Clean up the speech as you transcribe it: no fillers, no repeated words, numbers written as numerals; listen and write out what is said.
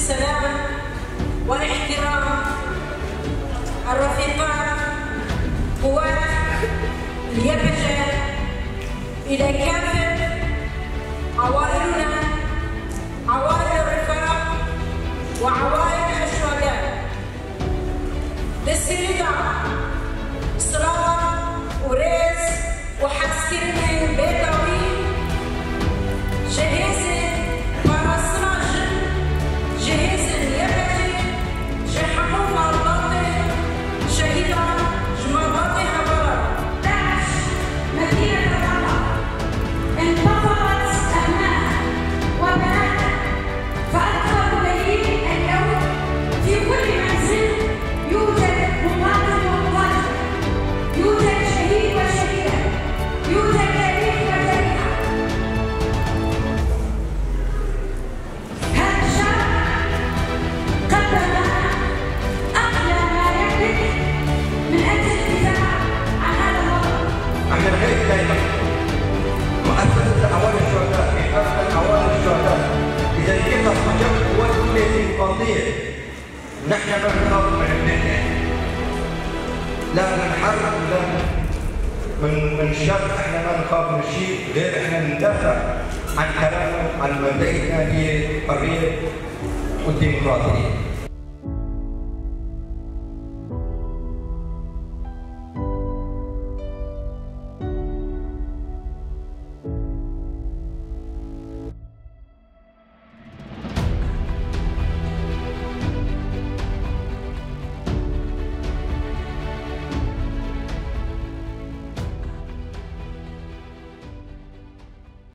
السلام والاحترام الرفيقات قوات اليبجة، إلى كافة عوائلنا، عوائل الرفاق وعوائل الشهداء. للسيدة صلاة وريز وحسكرني بيتاوي جهازي فرسنا جن جهاز اليبجي جحمو مالباطي شهيدة جمالباطي هبارة. داعش مدينة الرقة انتفضت أبنائها وبناتها، فأكبر دليل اليوم في كل منزل يوجد مقاتل ومقاتلة، يوجد شهيد وشهيدة، يوجد جريح وجريحة. هذا الشعب قدم أغلى ما يملك من أجل الدفاع عن هذا الوطن. احنا بنعيش دائما مؤسسة عوائل الشهداء، مؤسسة عوائل الشهداء، إذا كنا جنب قوات الديمقراطية نحن ما بنخاف من لبنان، لا من حرب لا من شر، احنا ما بنخاف من شيء غير احنا ندافع عن كلامنا، عن مبدئنا هي الحرية والديمقراطية.